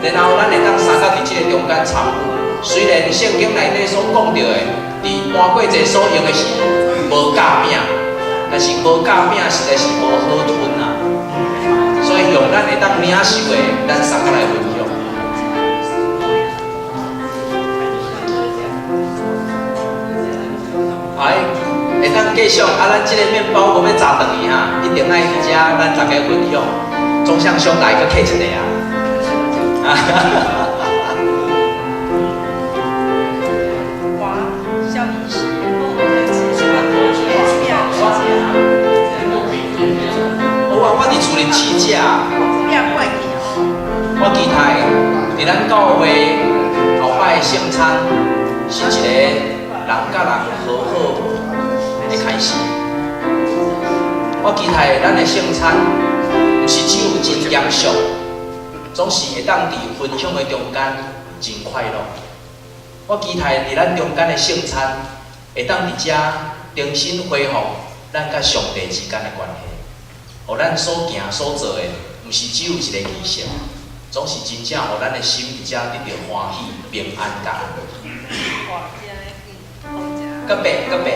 然後咱會當相佮佇這個中間參與。雖然聖經內底所講著的，佇盤粿節所用的是無酵餅，但是無酵餅實在是無好吞啊。所以用咱會當領受的，咱相佮來分享。哎，會當繼續啊！咱這個麵包無欲炸轉去哈，一定愛佇遮咱大家分享。總想上來閣客一個啊！哇，小醫師，好啊，我佇厝裡試食。我期待佇咱教會後擺的聖餐是一個人佮人和好的開始。我期待咱的聖餐毋是只有真嚴肅，總是會當佇分享的中間真快樂。我期待佇咱中間的聖餐會當佇遮重新恢復咱佮上帝之間的關係，予咱所行所做的，毋是只有一個儀式，總是真正予咱的心佇遮得著歡喜、平安佮。閣爬，閣爬。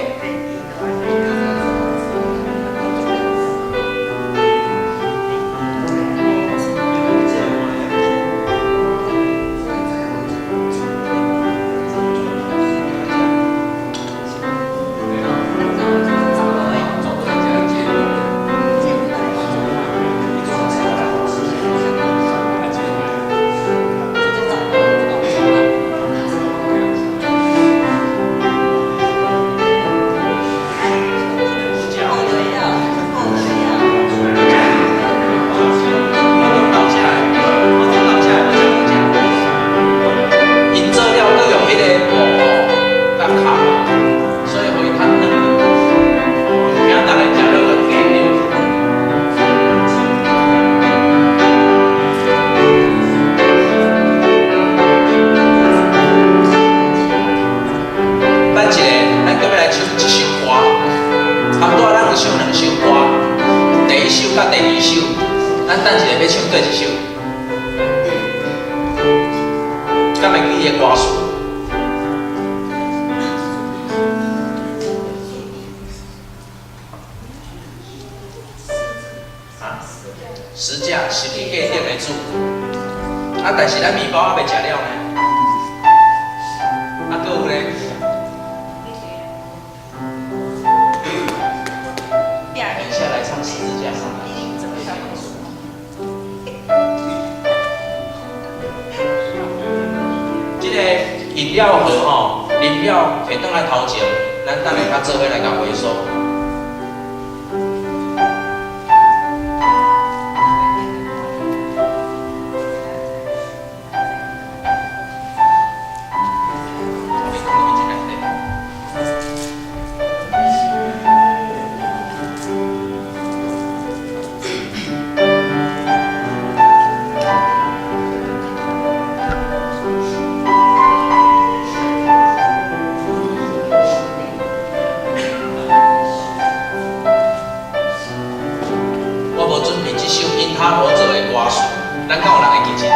你的歌詞。啊，十架十字架頂的主。啊，但是咱麵包還袂食了呢。啊，閣有咧？等一下來唱十字架上來。這个飲料盒吼，啉了提轉來頭前，咱等下較做伙來共回收。我無準備這首因他活著的歌詞，咱敢有人會記得？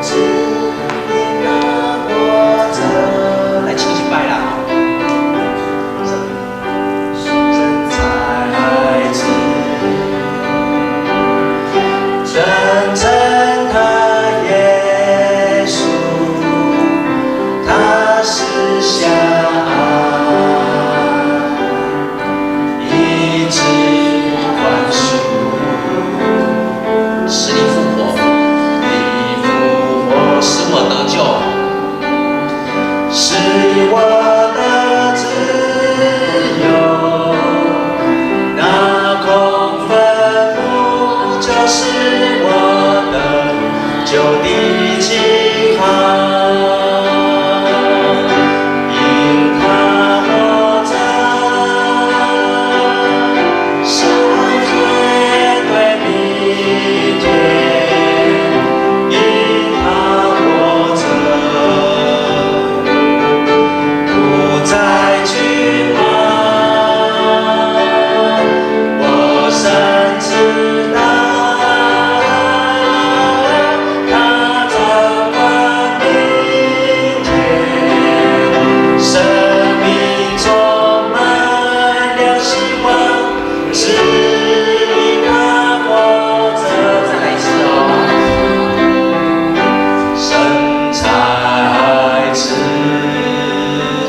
只因他活著，來唱一擺啦吼！神差孩子，人稱他耶穌，他施下愛，醫治寬恕，死裡復活，你復活，使我得救，使我得自由。那空墳墓就是我得救的記號，因他活著，使我面對明天。因他活著，不再懼怕。我深知道，他掌管明天，生命充滿了希望，只因他活著。再來一次哦。神差孩子，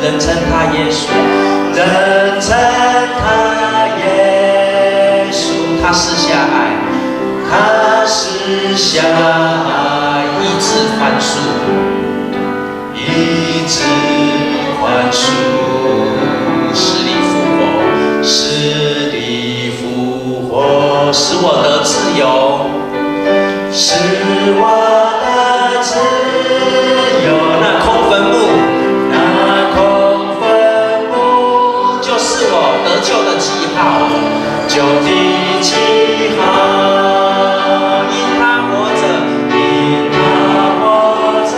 人稱他耶穌，人稱他耶穌，他施下愛，他施下愛，醫治寬恕，醫治寬恕，死裡復活，死裡復活，使我得自由，使我得自由。那空墳墓那空墳墓就是我得救的記號。救的記號，因他活著，因他活著，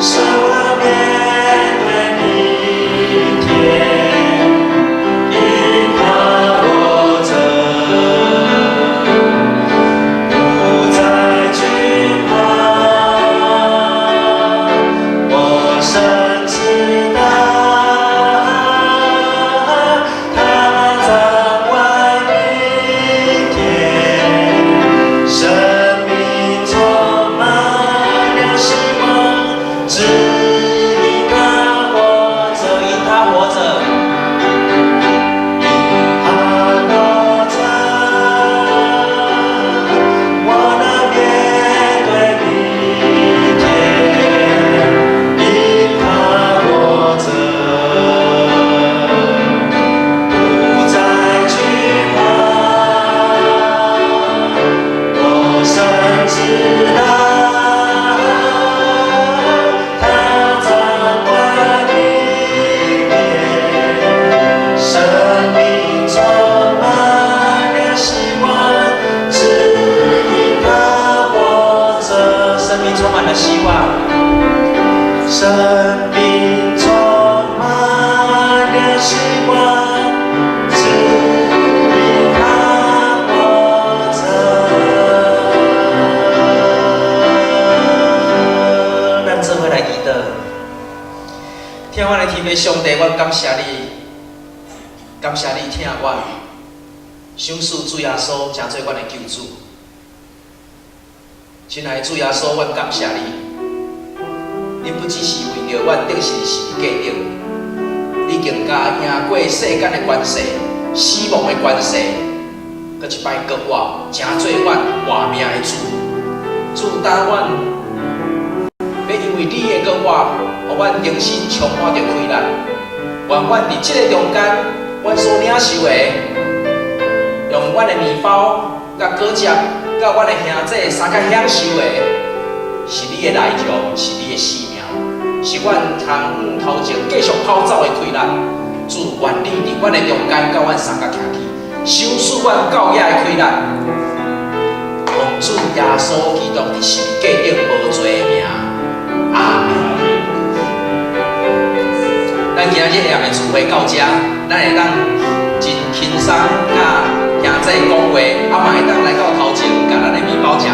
使我面對明天。因他活著，的上帝，阮感謝你，感謝你疼阮，賞賜主耶穌成做阮的救主。親愛的主耶穌，阮感謝你，你不只是為著阮釘十字架頂，你更加贏過世間的權勢、死亡的權勢，閣一擺復活，成做阮活命的主。主擔阮，欲因為你的復活，予阮重新充滿著氣力。願阮佇這個中間，阮所領受的，用阮的麵包、佮果汁、佮阮的兄弟相共享受的，是你的內容，是你的生命，是阮通往頭前繼續跑走的氣力。主，願你佇阮的中間，佮阮相共徛起，賞賜阮到遐的氣力。奉主耶穌基督佇十字架頂無罪的名，阿門。咱今日下暗的聚會到這，咱會當真輕鬆佮兄弟講話，啊嘛會當來到頭前，共咱的麵包食完。